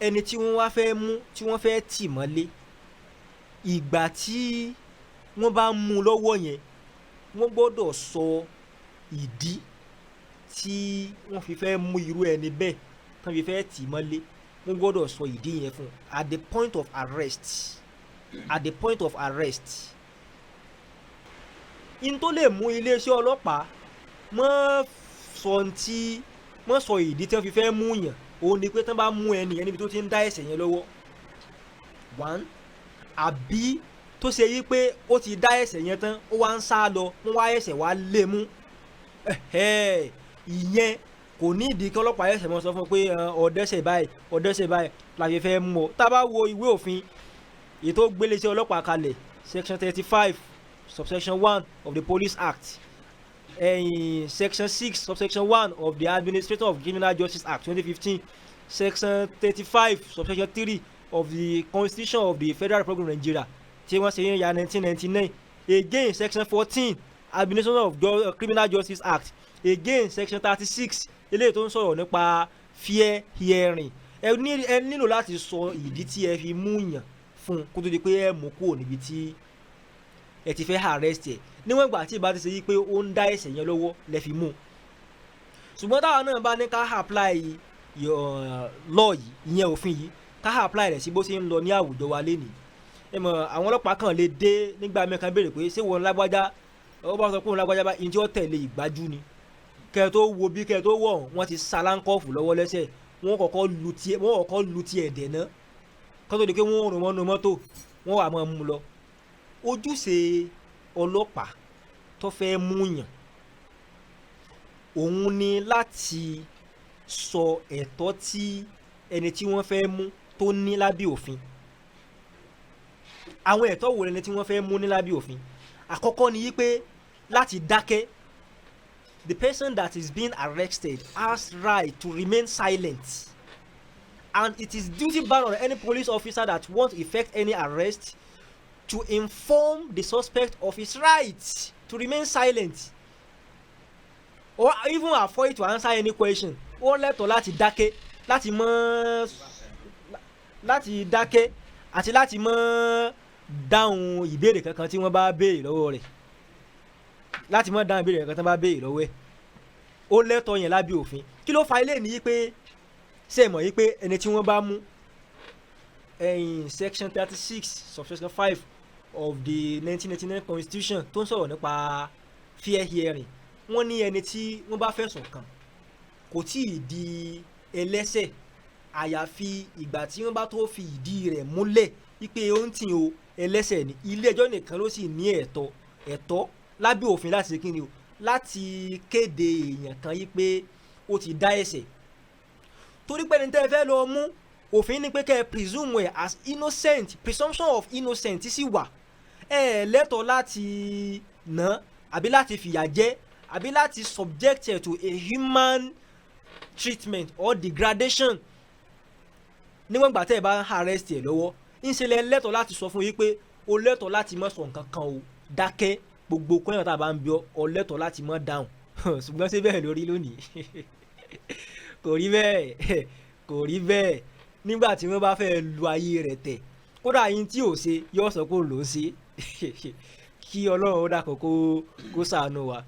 Ẹni tí wọ́n wá fẹ́ mú, tí wọ́n fẹ́ tì mọ́lé, ìgbà tí wọ́n bá mú un lọ́wọ́ yẹn, wọ́n gbọ́dọ̀ sọ ìdí tí wọ́n fi fẹ́ mú irú ẹni bẹ́ẹ̀, tán fi fẹ́ tì mọ́lé. Wọ́n gbọ́dọ̀ sọ ìdí yẹn fún un at the point of arrest, at the point of arrest. In tó lè mú iléeṣẹ́ ọlọ́pàá mọ́ sọ tí mọ́ sọ ìdí tí wọ́n fi fẹ́ mú yàn, òun ni pé tán bá mú ẹni yẹn níbi tó ti ń dá ẹ̀ṣẹ̀ yẹn lọ́wọ́, one, àbí tó ṣe yí pé ó ti dá ẹ̀ṣẹ̀ yẹn tán, ó wá ń sá lọ, wọ́n wá ẹ̀ṣẹ̀ wá lé mú. Ìyẹn kò ní ìdí kí ọlọ́pàá ẹ̀ṣẹ̀ mọ́ sọ fún un pé ọ̀dẹ́sẹ̀ báyìí, ọ̀dẹ́sẹ̀ báyìí la fi fẹ́ mú ọ. Tá a bá wo ìwé òfin èyí tó gbélé iṣẹ́ ọlọ́pàá kalẹ̀, section 35 subsection 1 of the Police Act, section 6 subsection 1 of the Administration of Criminal Justice Act 2015, section 35 subsection 3 of the Constitution of the Federal Republic of Nigeria tí wọ́n ṣe ní ya 1999, again section 14, Administration of Criminal Justice Act, again section 36, eléyìí tó ń sọ̀rọ̀ nípa fair hearing. Ẹ nílò láti sọ ìdí tí ẹ fi mú yàn fún kó tó di pé ẹ mú kúrò níbi tí ẹ ti fẹ́ arrest ẹ, níwọ̀n ìgbà tí ìbá ti ṣe yí pé ó ń dá ẹ̀ṣẹ̀ yẹn lọ́wọ́ lẹ fi mú un. Ṣùgbọ́n táwa náà bá ní ká apply your law yìí, ìyẹn òfin yìí, ká apply rẹ̀ sí bó ṣe ń lọ ní àwùjọ wa lénìí, ẹ mọ̀, àwọn ọlọ́pàá kan lè dé nígbà mẹ́kan béèrè pé, "Ṣé wọn lágbájá?" Ó bá sọ pé òun lágbájá bá ìyẹn tí ó tẹ̀lé ìgbájú ni. Kẹ́ ẹ tó wo bí kẹ́ ẹ tó wọ̀, wọ́n ti sa handcuff lọ́wọ́ lẹ́sẹ̀, wọ́n kọ́kọ́ lu tiẹ̀ dẹ̀ ná, kó tó di pé wọ́n rún mọ́nú mọ́tò, wọ́n wà máa mú lọ. Ojúṣe ọlọ́pàá tó fẹ́ mú yàn, òun ni láti sọ ẹ̀tọ́ tí ẹni tí wọ́n fẹ́ mú tó ní lábẹ́ òfin. Àwọn ẹ̀tọ́ wo lẹni tí wọ́n fẹ́ mú ní lábẹ́ òfin? Àkọ́kọ́ ni yí pé láti dákẹ́. The person that is being arrested has right to remain silent, and it is duty bound on any police officer that wants to effect any arrest to inform the suspect of his right to remain silent or even avoid to answer any question. Ó lẹ́tọ̀ọ́ láti dákẹ́, láti dákẹ́ àti láti mọ́ dáhùn ìbéèrè kankan tí wọ́n bá béèrè lọ́wọ́ rẹ̀, láti mọ́ dáhùn ìbéèrè kankan tí wọ́n bá béèrè lọ́wọ́ ẹ̀. Ó lẹ́tọ̀ọ́ yẹn lábẹ́ òfin. Kí ló fa ilé ní pé ṣe mọ̀ yí pé ẹni tí wọ́n bá mú ẹ̀yìn section 36 subsection 5 of the 1999 Constitution tó ń sọ̀rọ̀ nípa fair hearing, wọ́n ní ẹni tí wọ́n bá fẹ̀sùn kàn kò tí ì di ẹlẹ́ṣẹ̀ àyàfi ìgbà tí wọ́n bá tó fi ìdí rẹ̀ múlẹ̀ wípé ó ń tì o ẹlẹ́ṣẹ̀ ni. Ilé ẹjọ́ nìkan ló sì ní ẹ̀tọ́ lábẹ́ òfin láti ṣe kíni o, láti kéde èèyàn kan yí pé ó ti dá ẹ̀ṣẹ̀. Torí pé ẹni tẹ́ ẹ fẹ́ lọ mú, òfin ní pé kẹ́ ẹ presume ẹ̀ as innocent, presumption of innocent sì wà. Ẹ lẹ́tọ̀ọ́ láti nà àbí láti fìyà jẹ àbí láti subject ẹ̀ to a human treatment or degradation níwọ̀n ìgbà tẹ́ ẹ bá ń arrest ẹ̀ lọ́wọ́. Ńṣe lẹ lẹ́tọ̀ọ́ láti sọ fún yín pé o lẹ́tọ̀ọ́ láti má sọ nǹkan kan o, dákẹ́. Gbogbo kọ́yàn tá a bá ń bí ọ, ọ lẹ́tọ̀ọ́ láti má dáhùn. Ṣùgbọ́n ṣé bẹ́ẹ̀ lórí lónìí? Kò rí bẹ́ẹ̀, kò rí bẹ́ẹ̀. Nígbà tí wọ́n bá fẹ́ lu ayé rẹ̀ tẹ̀, kódà yín tí ò ṣe yóò sọ pé òun ló ń ṣe. Kí Ọlọ́run ó dàkọ̀ kó ṣàánú wa.